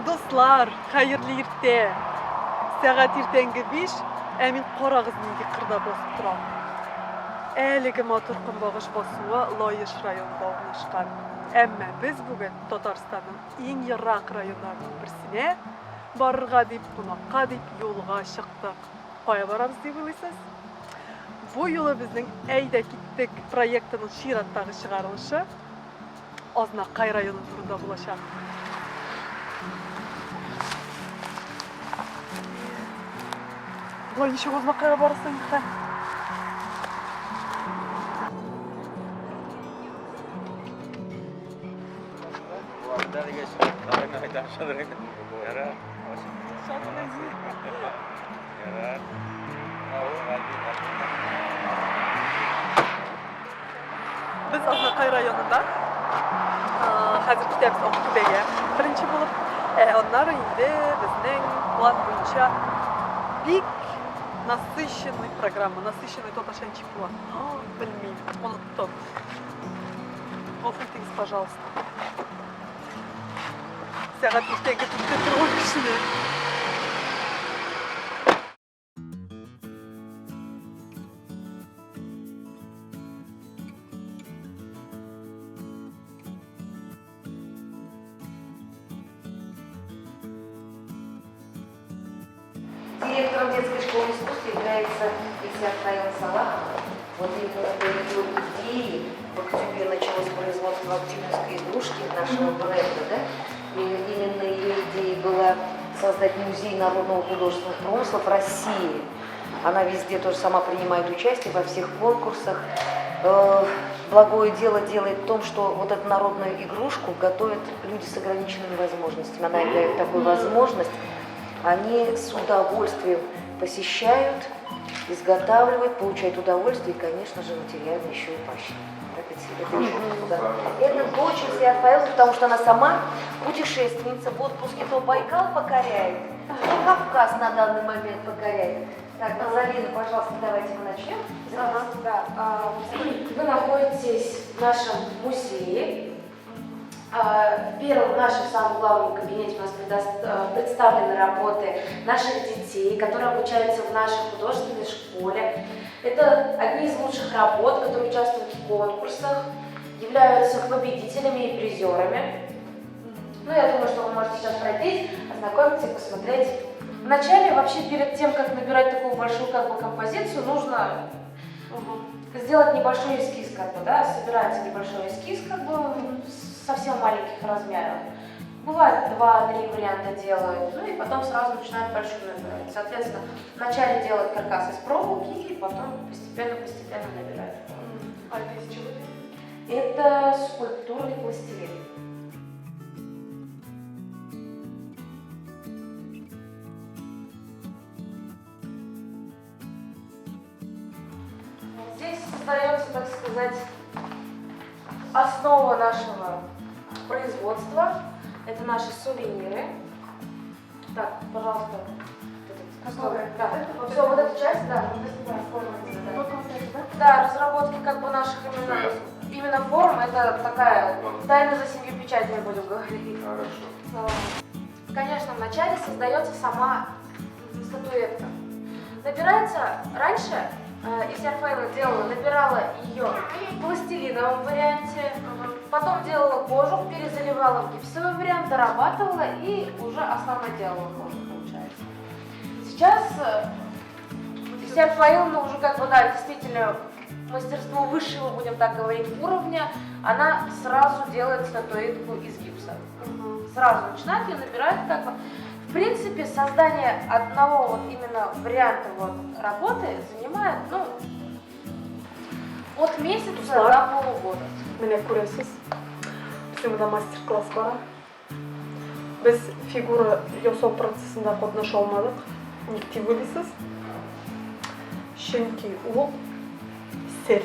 Дуслар, хәерле иртә! Сәгать иртәнге 5, ә мин карагыз нинди кырда басып торам. Әлеге матур көнбагыш басуы Лаеш районында урнашкан. Әмма без бүген Татарстанның иң ерак районнарының берсенә барырга дип, кунакка дип юлга чыктык. Кая барабыз дип уйлыйсыз? Бу юлы безнең Әйдә киттек проектының чираттагы чыгарылышы Азнакай районы турында булачак. Болай ничек Азнакайга барасың инде? Без Азнакай районында. Хәзер китәбез Актүбәгә беренче булып. Ә аннары инде безнең план буенча бик насыщенный программа. Насыщенный татарча ничек була? Белмим, оныттым. Гафу итегез, пожалуйста. Сәгать иртәнге дүрттә торган кешене. Директором детской школы искусств является Ильсия Фаил Салахова. Вот именно по ее идее в октябре началось производство актюбинской игрушки нашего бренда, да? И именно ее идеей была создать музей народного художественных промыслов России. Она везде тоже сама принимает участие во всех конкурсах. Благое дело делает в том, что вот эту народную игрушку готовят люди с ограниченными возможностями. Она им дает такую возможность. Они с удовольствием посещают, изготавливают, получают удовольствие и, конечно же, материально еще и поощряют. Это, еще, да. Это дочь Ильсия Фаиловна, потому что она сама путешественница, в отпуске то Байкал покоряет, то Кавказ на данный момент покоряет. Так, Залина, пожалуйста, давайте мы начнем. Ага, да. Вы находитесь в нашем музее. В первом нашем самом главном кабинете у нас представлены работы наших детей, которые обучаются в нашей художественной школе. Это одни из лучших работ, которые участвуют в конкурсах, являются победителями и призерами. Ну, я думаю, что вы можете сейчас пройтись, ознакомиться и посмотреть. Вначале, вообще, перед тем, как набирать такую большую как бы композицию, нужно сделать небольшой эскиз, как бы, да, собирается небольшой эскиз, как бы, совсем маленьких размеров. Бывает, 2-3 варианта делают, ну и потом сразу начинают большую набирать. Соответственно, вначале делают каркас из проволоки и потом постепенно-постепенно набирают. А это из чего? Это скульптурный пластилин. Здесь создается, так сказать, основа нашего производства. Это наши сувениры. Так, пожалуйста. Готовые. Да. Все, вот эту часть, да. Да, разработки как бы наших именно форм, это такая тайна за семью печатями, будем говорить. Хорошо. Конечно, вначале создается сама статуэтка. Набирается раньше, Ильсия Фаиловна делала, набирала ее в пластилиновом варианте, потом делала кожух, перезаливала в гипсовый вариант, дорабатывала и уже основной делала кожух, получается. Сейчас Ильсия Фаиловна уже как бы, да, действительно мастерство высшего, будем так говорить, уровня, она сразу делает статуэтку из гипса. Сразу начинает ее набирать как бы. В принципе, создание одного вот именно варианта вот работы занимает, ну, от месяца до полугода. Менә күрәсез, безнең монда мастер-класс бара. Без фигура ясау процессында катнаша алмадык. Ник дип уйлыйсыз? Чөнки ул сер.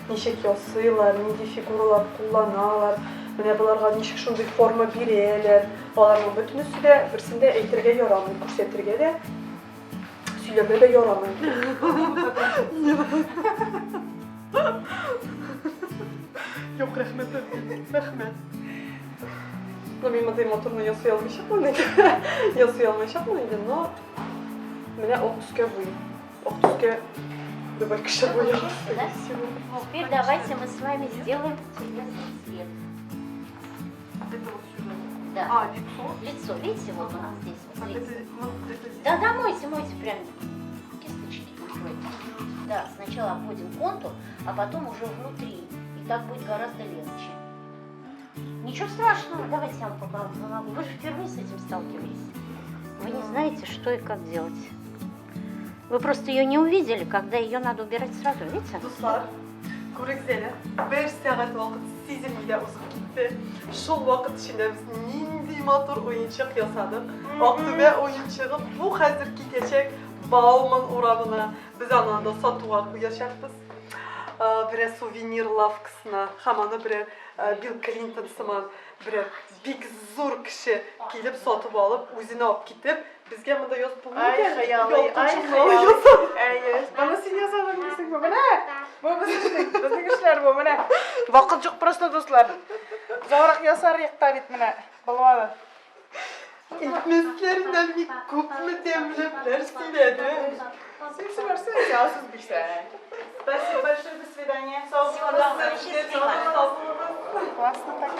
Ничек ясыйлар, нинди фигуралар кулланалар. Менә боларга ничек шундый форма бирәләр. Аларның бөтенесе дә, берсен дә әйтергә ярамый, күрсәтергә дә, сөйләргә дә ярамый. Юк, рәхмәт, рәхмәт. Ну, мин мондый моторны ясый алмыйчакмын инде. Ясый алмыйчакмын инде, но менә ак төскә буйыйм. Ак төскә добавь кеше буяу. Теперь давайте мы с вами сделаем телесный цвет. Это вот сюда. Да. А, лицо? Лицо, видите, вот у нас здесь. Вот Это, лицо. ну, это здесь. Да, да, мойте, мойте прям кисточки. мойте. Да, сначала обводим контур, а потом уже внутри. И так будет гораздо легче. Ничего страшного, давайте я вам помогу. Вы же впервые с этим сталкивались. Вы не знаете, что и как делать. Вы просто ее не увидели, когда ее надо убирать сразу, видите? Дуслар, күрегез әле, бер сәгать вакыт сизелми дә узып китте. Шул вакыт эчендә без нинди матур уенчык ясадык. Актүбә уенчыгы бу хәзер китәчәк Бауман урамына. Без аны анда сатуга куячакбыз. Берәр сувенир лавкасына һәм аны берәр Билл Клинтон сыман берәр бик зур кеше килеп сатып алып, үзенә алып китеп, безгә монда язып булмый Ай, икән. хыялый, Ялкын ай, журналы хыялый. ясап. Әйе, моны син ясадың дисеңме? Менә, бу без эшлик, безнең эшләр бу, менә. Вакыт юк просто, дуслар. Озаграк ясар идек та бит менә, булмады. Әйтмәсләреннән бик күпме тәмләпләр сөйләде. Син сөйләрсең, сиңа сүз бирсәң. Спасибо большое, до свидания. Сау булыгыз. Классно так.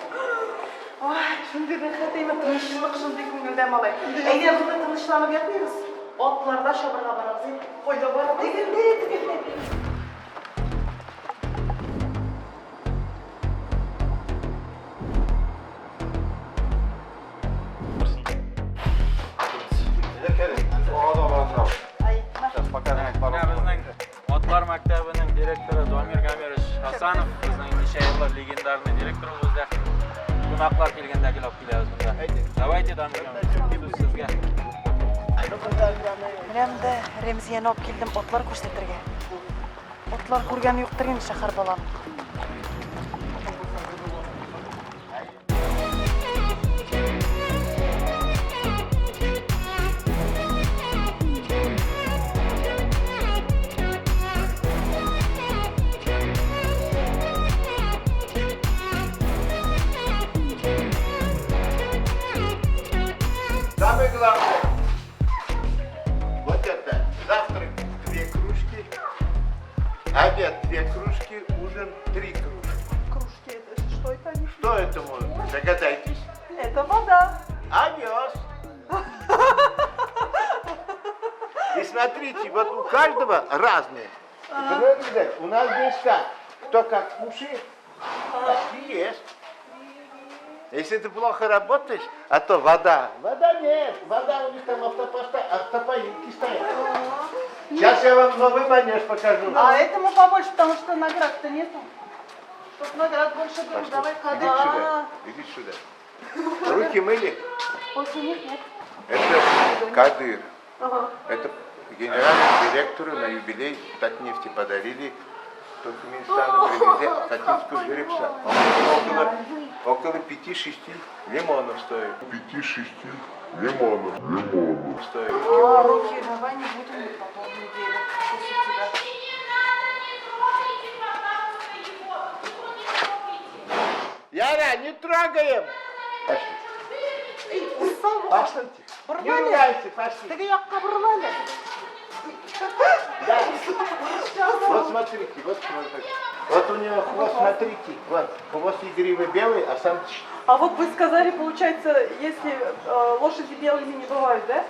Ой, шундый рәхәт әйме, тынычлык шундый күңелдә, малай. Әйдә, бүген тынычланып ятмыйбыз. Атларда чабырга барабыз. Әйдә. Кайда барабыз? Тегендә, тегендә. Менә безнең Атлар мәктәбенең директоры Дамир Гамирович Хасанов, безнең ничә еллар легендарный директор ул бездә. Кунаклар килгәндә гел алып киләбез монда. Давайте, Дамир Гамирович, сүз сезгә. Менә монда Рәмзияне алып килдем атлар күрсәтергә. Атлар күргәне юктыр инде шәһәр баланың. Самое главное, вот это, завтрак две кружки, обед две кружки, ужин три кружки. Кружки, это что это они? Что это может быть? Догадайтесь. Это вода. Овес. И смотрите, вот у каждого разное. И понимаете, да, у нас здесь как? Кто как кушает, так и ест. Если ты плохо работаешь, а то вода. Вода нет, вода у них там автопоилки стоят. Сейчас я вам новый манеж покажу. А этому побольше, потому что наград-то нету. Чтоб наград больше было, Пошли. давай Иди кадр. сюда, иди сюда. Руки мыли? После них нет. Это Кадыр. Это генеральному директору на юбилей Татнефти подарили. Туркменистана привезли ахалтекинского жеребца. Он около 5-6 лимонов стоит. 5-6 лимонов. Лимонов. Стоит. А, руки давай не будем мыть потом неделю после тебя. Яра, не трогаем! Пошли. Пошлите. Не ругайся, пошли. Теге якка борыл әле. Да. Вот смотрите, вот смотрите. Вот у него хвост, смотрите. Вот, хвост и грива белый, а сам А вот вы сказали, получается, если лошади белыми не бывают, да?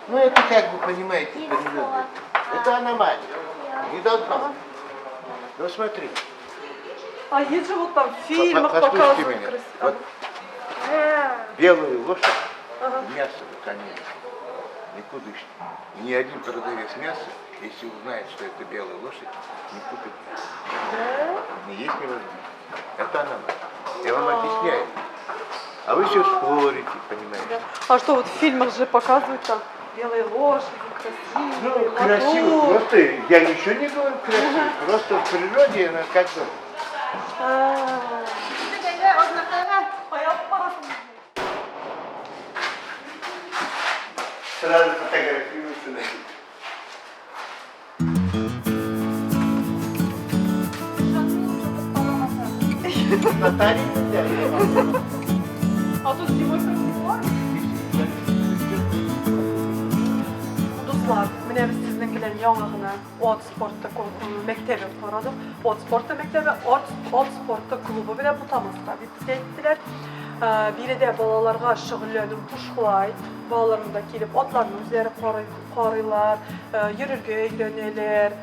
Ну, это как бы, понимаете, понимаете. Это аномалия. Не должно. Ну, смотри. А есть же вот там в фильмах Послушайте показывают меня. красиво. Вот белую лошадь, мясо, конечно, никудышный. И ни один продавец мяса, если узнает, что это белая лошадь, не купит мясо. Не есть невозможно. Это аномалия. Я вам объясняю. А вы все спорите, понимаете. А что вот в фильмах же показывают там белые лошади, красивые, Ну, красиво. мотор. Просто я ничего не говорю красиво. Просто в природе она как бы... А. Әйдә, Азнакайга Сразу фотографируются. Да. Наталья нельзя. А тут зимой тепло? Дуслар, менә без сезнең белән яңа гына ат спорты мәктәбен карадык. Ат спорты мәктәбе, ат, ат спорты клубы белән бутамаска дип безгә әйттеләр. Биредә балаларга шөгыльләнү бушлай. Балалар монда килеп атларны үзләре карыйлар, йөрергә өйрәнәләр.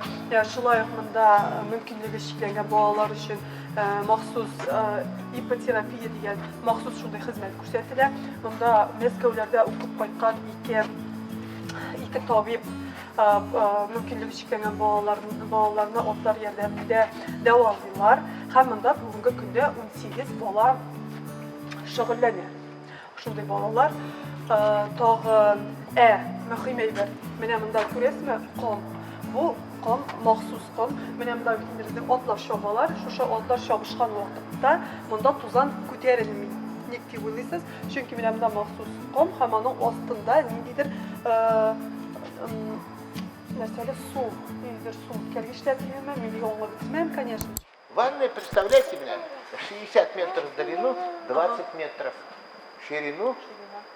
Шулай ук монда мөмкинлеге чикләнгән балалар өчен махсус ипотерапия дигән махсус шундый хезмәт күрсәтелә. Монда Мәскәүләрдә укып кайткан ике ике табиб мөмкинлеге чикләнгән балаларны атлар ярдәмендә дәвалыйлар. Һәм монда бүгенге көндә 18 бала шөгыльләнә. Шундый балалар. Тагын, ә, мөһим әйбер. Менә монда күрәсезме, ком. Бу ком, махсус ком. Менә монда бит инде безнең атлар чабалар. Шушы атлар чабышкан вакытта монда тузан күтәрелми. Ник дип уйлыйсыз? Чөнки менә монда махсус ком һәм аның астында ниндидер нәрсәле су, ниндидер су үткәргечләр димме, мин бик аңлап бетермәдем, конечно. Ванная, представляете меня, 60 метров в длину, 20 метров в ширину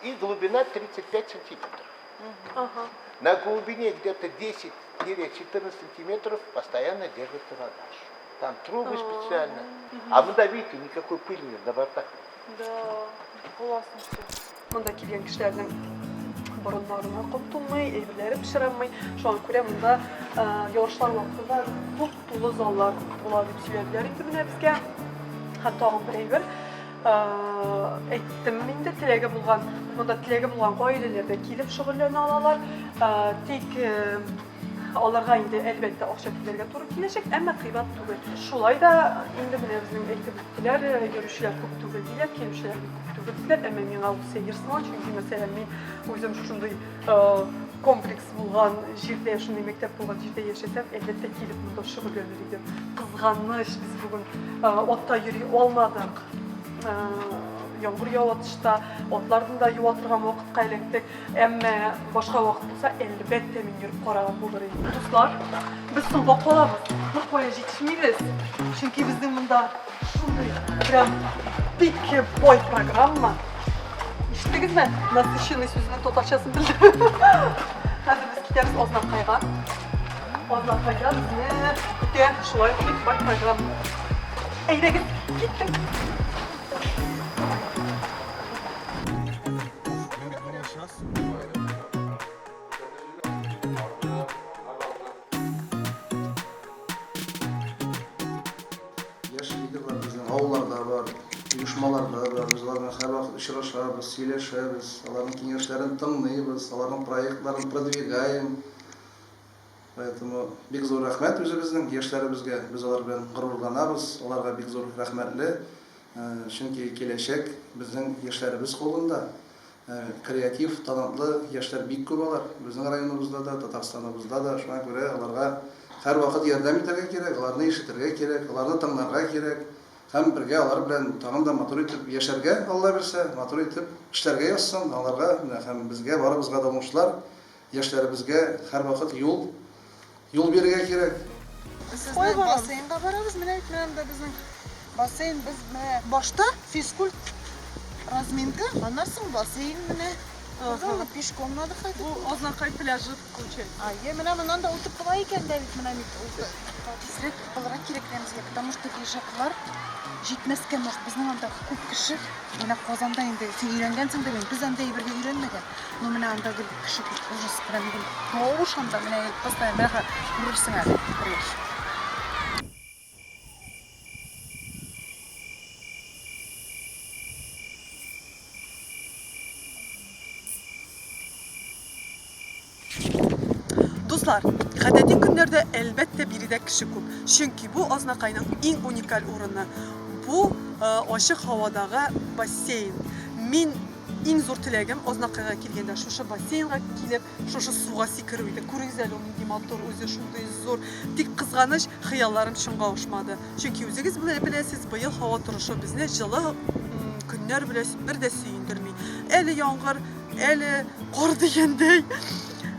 и глубина 35 сантиметров. Ага. На глубине где-то 10-14 сантиметров постоянно держится вода. Там трубы специально. А мы, да, видите, никакой пыли нет на бортах. Да, классно все. Монда килгән кешеләрнең борыннарына ком тулмый, әйберләре пычранмый. Шуңа күрә монда ярышлар вакытында туп тулы заллар була дип сөйләделәр инде менә безгә. Һәм тагын бер әйбер әйттем инде, теләге булган, монда теләге булган гаиләләр дә килеп шөгыльләнә алалар. Тик Аларга инде, әлбәттә, акча түләргә туры киләчәк, әмма кыйбат түгел. Шулай да инде менә безнең әйтеп үттеләр, йөрүчеләр күп түгел диләр, килүчеләр бик күп түгел диләр, әмма миңа ул сәер сыман, чөнки, мәсәлән, мин үзем шушындый комплекс булган җирдә, шундый мәктәп булган җирдә яшәсәм, әлбәттә, килеп монда шөгыльләнер идем. Кызганыч, без бүген атта йөри алмадык. Яңгыр ява тышта, атларны да юа торган вакытка эләктек. Әмма башка вакыт булса, әлбәттә, мин йөреп караган булыр идем. Дуслар, без соңга калабыз. Беркая җитешмибез. Чөнки безнең монда шундый прям бик бай программа. Ишеттегезме? Насыщенный сүзенең татарчасын белдем. Хәзер без китәбез Азнакайга. Азнакайда безне көтә шулай ук бик бай программа. Әйдәгез, киттек. Яшь лидерлар безнең авылларда бар, оешмаларда бар. Без алар белән һәрвакыт очрашабыз, сөйләшәбез, аларның киңәшләрен тыңлыйбыз, аларның проектларын продвигаем. Поэтому бик зур рәхмәт үзебезнең яшьләребезгә. Без алар белән горурланабыз, аларга бик зур рәхмәтле. Чөнки киләчәк безнең яшьләребез кулында. Креатив, талантлы яшьләр бик күп алар. Безнең районыбызда да, Татарстаныбызда да. Шуңа күрә аларга һәрвакыт ярдәм итәргә кирәк, аларны ишетергә кирәк, аларны тыңларга кирәк. Һәм бергә алар белән тагын да матур итеп яшәргә, Алла бирсә, матур итеп эшләргә язсын аларга менә һәм безгә, барыбызга да уңышлар. Яшьләребезгә һәрвакыт юл, юл бирергә кирәк. Без сезне бассейнга барабыз. Менә бит менә монда безнең бассейн. Без менә башта физкульт разминка, аннан соң бассейн менә. Ага. Пешком надо ходить. Бу Азнакай пляжы получается. А, е, менә моннан да үтеп була икән дә бит менә бит. Тизрәк булырга кирәк безгә, потому что лежаклар җитмәскә может. Безнең анда күп кеше. Менә Казанда инде син өйрәнгәнсең дә, без анда әйбергә өйрәнмәгән. Ну менә анда гел кеше күп, ужас, прям гел тавыш анда, менә постоянно менә күрерсең әле кергәч. Дуслар, гадәти көннәрдә әлбәттә биредә кеше күп. Чөнки бу Азнакайның иң уникаль урыны. Бу э, ачык һавадагы бассейн. Мин иң зур теләгем Азнакайга килгәндә шушы бассейнга килеп, шушы суга сикерү иде. Күрегез әле, ул нинди матур, үзе шундый зур. Тик кызганыч, хыялларым чынга ашмады. Чөнки үзегез беләсез, быел һава торышы безне җылы көннәр белән бер дә сөендерми. Әле яңгыр, әле кар дигәндәй.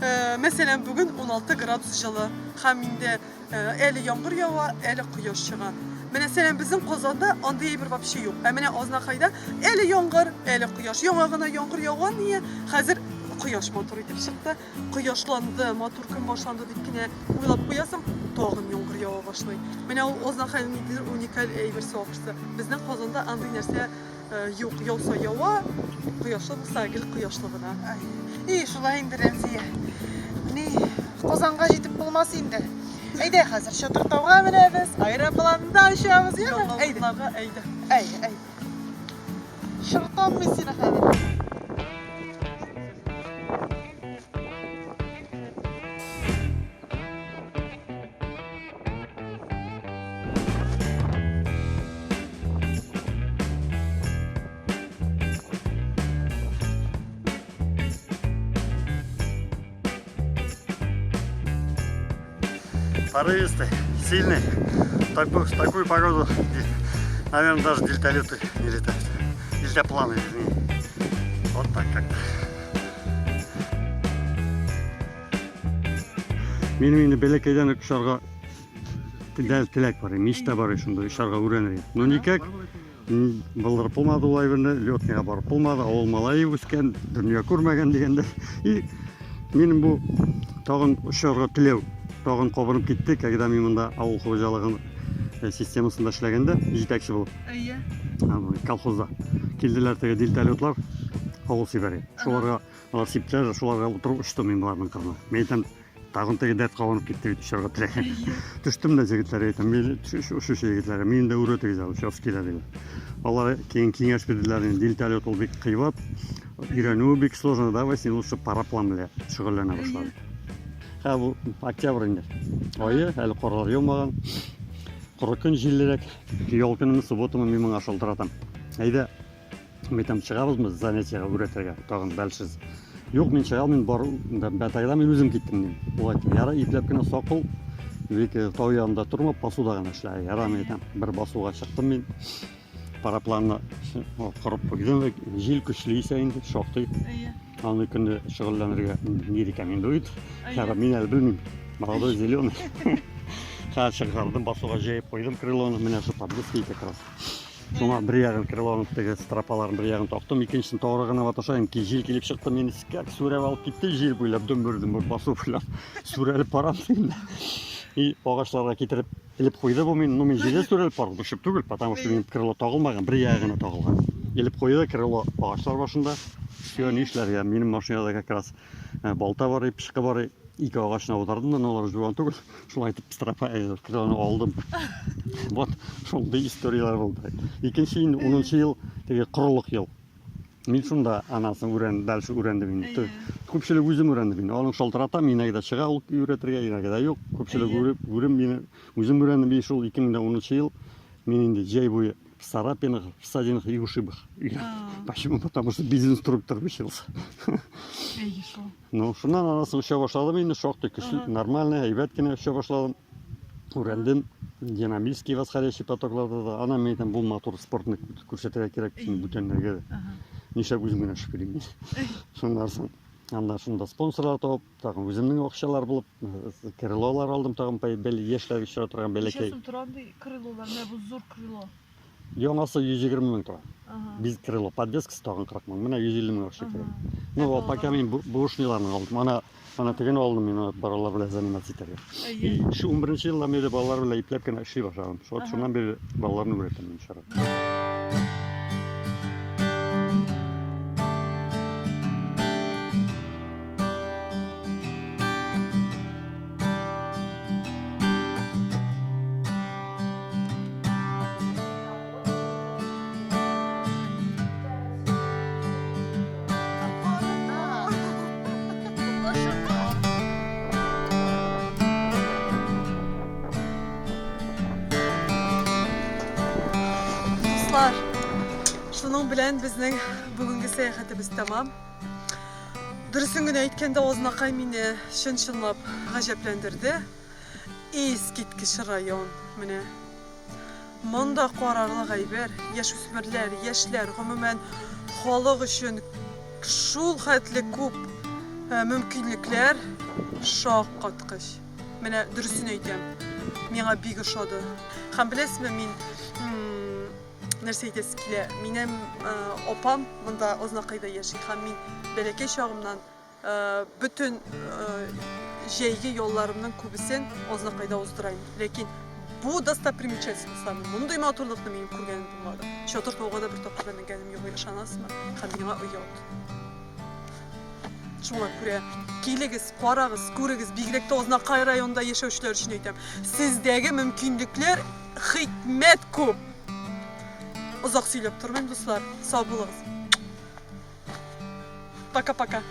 Э, мәсәлән, бүген 16 градус җылы һәм инде э, әле яңгыр ява, әле кояш чыга. Менә сәлән безнең Казанда андый әйбер вообще юк. Ә менә Азнакайда әле яңгыр, әле кояш. Яңа гына яңгыр яуган ие, хәзер кояш матур итеп чыкты. Кояшланды, матур көн башланды дип кенә уйлап куясың, тагын яңгыр ява башлый. Менә ул Азнакайның ниндидер уникаль әйберсе ахрысы. Безнең Казанда андый нәрсә э, юк. Яуса ява, кояшлы булса гел кояшлы гына. И, шулай инде, Рәмзия. Ни, Казанга җитеп булмас инде. Әйдә хәзер Чатыр-тауга менәбез, аэропланда очабыз, яме? Әйдә. Әйдә. Әй, әй. Чыртам мин сине хәзер. Порывистый, сильный. Такую, в такую погоду, наверное, даже дельталеты не летают. Дельтапланы, вернее. Вот так как-то. Минем инде бәләкәйдән үк очарга теләк бар, мечта бар шунда очарга өйрәнергә. Но никак булдырып булмады ул әйберне, летныйга барып булмады, авыл малае үскән, дөнья күрмәгән дигәндә. И минем бу тагын очарга теләү тагын кабынып китте, когда мин монда авыл хуҗалыгы э, системасында эшләгәндә, җитәкче булып. Әйе. Колхозда. Килделәр теге дельталетлар, авыл сибәре. Шуларга алар сиптеләр, шуларга утырып очтым мин боларның кырына. Мин әйтәм, Тагын теге дәрт кабынып китте бит очарга теләгән. Төштем дә җегетләргә әйтәм, мин очучы егетләргә, мине дә өйрәтегез әле, очасы килә диләр. Алар киң киңәш бирделәр, инде дельталет ул бик кыйбат, өйрәнүе бик сложно, давай син лучше параплан белән шөгыльләнә башла дип. Һә, бу октябрь инде. Ае, әле карлар яумаган. Коры көн җиллерәк. Ял көнеме, субботамы мин моңа шалтыратам. Әйдә, Мин әйтәм, чыгабызмы занятиега өйрәтергә, тагын дальше. Юк, мин чыга алмыйм, бар, тогда мин үзем киттем дим. Ул әйтте, ярай, ипләп кенә сак бул, бик э, тау янында торма, басуда гына эшлә. Ярай, мин әйтәм, бер басуга чыктым мин. Парапланны корып куйдым, җил көчле исә инде, шактый. Андый көндә шөгыльләнергә ни рекомендует. Хәзер мин әле белмим. Молодой зеленый. Хәзер чыгардым, басуга җәеп куйдым крылоны, менә шул подвеска как раз. Шуңа бер ягын крылоның теге стропаларын бер ягын тактым, икенчесен тагы гына маташайым ки җил килеп чыкты, мине как сүрәп алып китте, җил буйлап дөмбер-дөмбер басу буйлап сүрәлеп барам инде. И агачларга китереп элеп куйды бу мин, ну мин җилдә сүрәлеп бардым, очып түгел, потому что минем крыло тагылмаган, бер ягы гына тагылган. Элеп куйды крыло агачлар башында. Все, нишләргә, минем машинада как раз э, балта бар, и пычкы бар, ике агачны аудардым да, но алар жуан түгел. Шулай итеп стропа э, крылоны алдым. Вот шундый историяләр булды. Икенче инде 10 ел теге корылык ел. Мин шунда анасын үрән, дальше үрәндем инде. Күпчелек үзем үрәндем инде. Аның шалтырата, мин иногда чыга ул өйрәтергә, иногда юк. Күпчелек үреп, үрем мине үзем үрәндем. И шул 2010 ел мин инде җәй буе в царапинах, в ссадинах и ушибах. Почему? Потому что без инструктор учился. Әйе шул. Ну, шуннан анасы оча башладым инде, шактый көчле, нормальный, әйбәт кенә оча башладым. Үрәндем, динамический восходящий потокларда да. Ана мин әйтәм, бу матур спортны күрсәтергә кирәк бүтәннәргә дә. Нишләп үзем генә очып йөрим мин. Шуннан соң анда шунда спонсорлар табып, тагын үземнең акчалар булып, крылолар алдым тагын, яшьләр очыра торган бәләкәй. Ничә сум тора андый крылолар? Менә бу зур крыло. Яңасы 120 мең тора. Без крыло, подвескасы тагын 40 мең. Менә 150 мең акча кирәк. Ну, а пока мин бушныйларны алдым. Ана, ана тегене алдым мин балалар белән заниматься итәргә. И шу 11 елдан бирле балалар белән ипләп кенә эшли башладым. Шул шуннан бирле балаларны өйрәтәм мин чара. Дуслар, шуның белән безнең бүгенге сәяхәтебез тәмам. Дөресен генә әйткәндә, Азнакай мине чын-чынлап гаҗәпләндерде. Искиткеч район, менә. Монда карарлык әйбер, яшүсмерләр, яшьләр, гомумән, халык өчен. Шул хәтле күп э, мөмкинлекләр шаккаткыч. Менә дөресен әйтәм. Миңа бик ошады. Һәм беләсезме, мин нәрсә әйтәсе килә. Минем э, апам монда Азнакайда яши һәм мин бәләкәй чагымнан э, бөтен җәйге ялларымның күбесен Азнакайда уздыра идем. Ләкин бу достопримечательностьларны, мондый матурлыкны минем күргәнем булмады. Чатыр тауга да бер тапкыр да менгәнем юк, ышанасызмы? Һәм миңа оят. Шуңа күрә килегез, карагыз, күрегез, бигрәк тә Азнакай районында яшәүчеләр өчен әйтәм. Сездәге мөмкинлекләр хикмәт күп. Озак сөйләп тормыйм, дуслар. Сау булыгыз. Пока-пока.